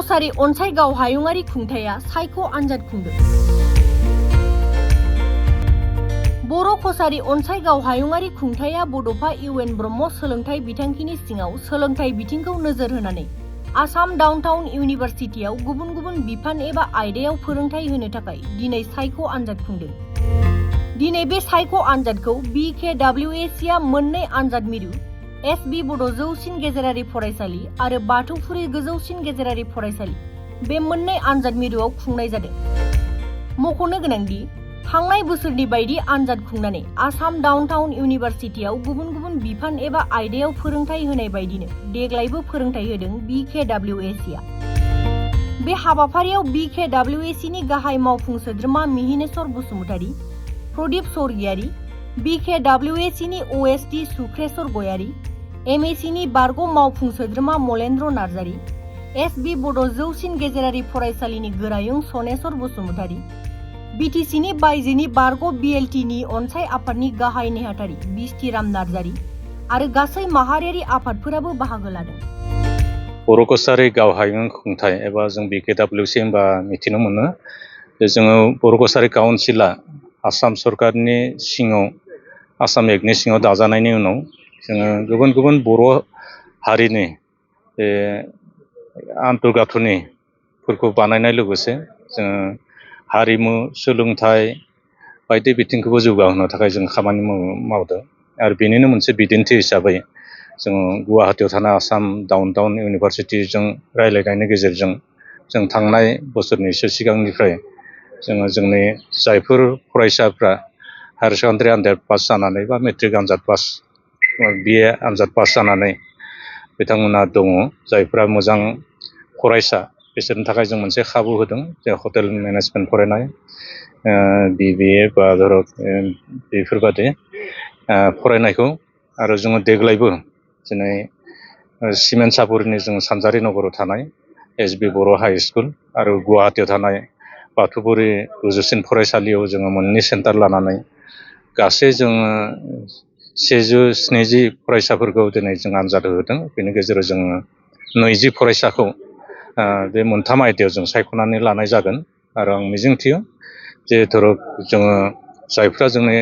कसारी अनसाइगाव हायुङारि खुंथाया सायख' आनजाद खुंदों। बर' कसारी अनसाइगाव हायुङारि खुंथाया बड'फा इउएन ब्रह्म सोलोंथाइ बिथांखिनि सिङाव सोलोंथाइ बिथिंखौ नोजोर होनानै आसाम डाउनटाउन इउनिभारसिटियाव गुबुन गुबुन बिफान एबा आयदायाव फोरोंथाइ होनो थाखाय दिनै सायख' आनजाद खुंदों। दिनै बे सायख' आनजादखौ BKWAC आ मोननै आनजाद मिरु SB बड' जौसिन गेजेरारि फरायसालि आरो बाथौफुरि गोजौसिन गेजेरारि फरायसालि बे मोननै आनजाद मिरुआव खुंनाय जादों। मख'नो गोनांदि थांनाय बोसोरनि बायदि आनजाद खुंनानै आसाम डाउनटाउन इउनिभारसिटियाव गुबुन गुबुन बिफान एबा आयदायाव फोरोंथाइ होनाय बायदिनो देग्लायबो फोरोंथाइ होदों BKWAC आ। बे हाबाफारियाव BKWAC नि गाहाय मावफुं सोद्रोमा मिहिनेश्वर बसुमतारी, प्रदीप स्वर्गियारी, BKWAC नि OSD सुक्रेश्वर गयारी, MAC नि बारग' मावफुं सोद्रोमा मलेन्द्र नार्जारी, SB बड' जौसिन गेजेरारि फरायसालिनि गोरायुं सनेश्वर बसुमतारी, BTC नि बायजोनि बारग' BLT नि अनसाइ आफादनि गाहाय नेहाथारि बिस्थिराम नार्जारी आरो गासै माहारियारि आफादफोराबो बाहागो लादों। बर' कसारी गाव हायुं खुंथाइ एबा जों BKWAC होनबा मिथिनो मोनो जे जोङो बर' कसारी काउन्सिला आसाम सरकारनि सिङाव आसाम एक्टनि सिङाव दाजानायनि उनाव जोङो गुबुन गुबुन बर' हारिनि आन्तगाथनिफोरखौ बानायनाय लोगोसे जोङो हारिमु सोलोंथाइ बायदि बिथिंखौबो जौगाहोनो थाखाय जों खामानि मावदों आरो बेनिनो मोनसे बिदिन्थि हिसाबै जोङो गुवाहाटीयाव थानाय आसाम डाउनटाउन इउनिभारसिटिजों रायज्लायनायनि गेजेरजों जों थांनाय बोसोरनैसो सिगांनिफ्राय जोङो जोंनि जायफोर फरायसाफ्रा हायार सेकेन्डारि आनजाद पास जानानै बा मेट्रिक आनजाद पास BA आनजाद पास जानानै बिथांमोना दङ जायफ्रा मोजां फरायसा बिसोरनि थाखाय जों मोनसे खाबु होदों जे हटेल मेनेजमेन्ट फरायनाय BBA बा बेफोरबादि फरायनायखौ आरो जोङो देग्लायबो दिनै सिमेन्ट सापरिनि जों सानजारि नगराव थानाय SB बर' हाइ स्कुल आरो गुवाहाटीयाव थानाय बाथौफुरि गोजौसिन फरायसालियाव जोङो मोननै सेन्टार लानानै गासै जोङो 170 फरायसाफोरखौ दिनै जों आनजाद होदों। बेनि गेजेराव जोङो 20 फरायसाखौ बे मोनथाम आयदायाव जों सायख'नानै लानाय जागोन आरो आं मिजिंथियो जे धरक जोङो जायफ्रा जोंनि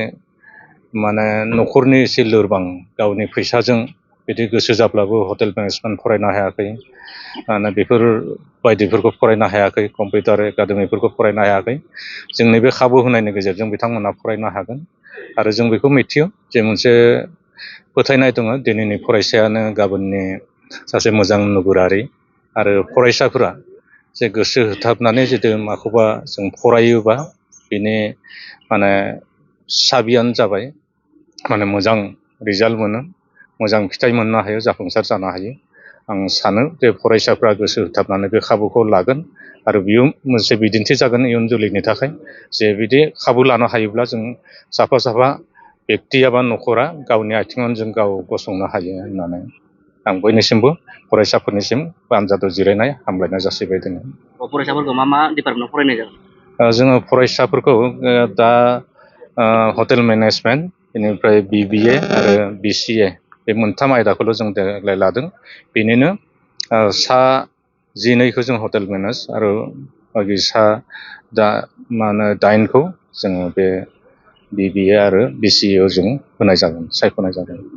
न'खरनि एसे लोरबां गावनि फैसाजों बिदि गोसो जाब्लाबो हटेल मेनेजमेन्ट फरायनो हायाखै बेफोर बायदिफोरखौ फरायनो हायाखै कम्पिउटार एकाडेमिफोरखौ फरायनो हायाखै जोंनि बे खाबु होनायनि गेजेरजों बिथांमोना फरायनो हागोन आरो जों बेखौ मिथियो जे मोनसे फोथायनाय दङ दिनैनि फरायसायानो गाबोननि सासे मोजां नोगोरारि आरो फरायसाफोरा जे गोसो होथाबनानै जुदि माखौबा जों फरायोबा बिनि साबियानो जाबाय मोजां रिजाल्ट मोनो मोजां फिथाइ मोननो हायो जाफुंसार जानो हायो। आं सानो जे फरायसाफ्रा गोसो होथाबनानै बे खाबुखौ लागोन आरो बियो मोनसे बिदिन्थि जागोन इयुन जोलैनि थाखाय जे बिदि खाबु लानो हायोब्ला जों साफा साफा बेक्ति एबा न'खरा गावनि आथिङाव जों गाव गसंनो हायो होननानै आं बयनिसिमबो फरायसाफोरनिसिम आनजादाव जिरायनाय हामलायनाय जासिबाय दोङो। फरायसाफोरखौ मा डिपार्टमेन्टआव फरायनाय जागोन? जोङो फरायसाफोरखौ दा हटेल मेनेजमेन्ट बेनिफ्राय BBA आरो BCA बे मोनथाम आयदाखौल' जों देग्लाय लादों। बेनिनो 12 जों हटेल मेनेज आरो बाखि 8खौ जोङो बे BBA आरो BCA आव जों होनाय जागोन सायख'नाय जागोन।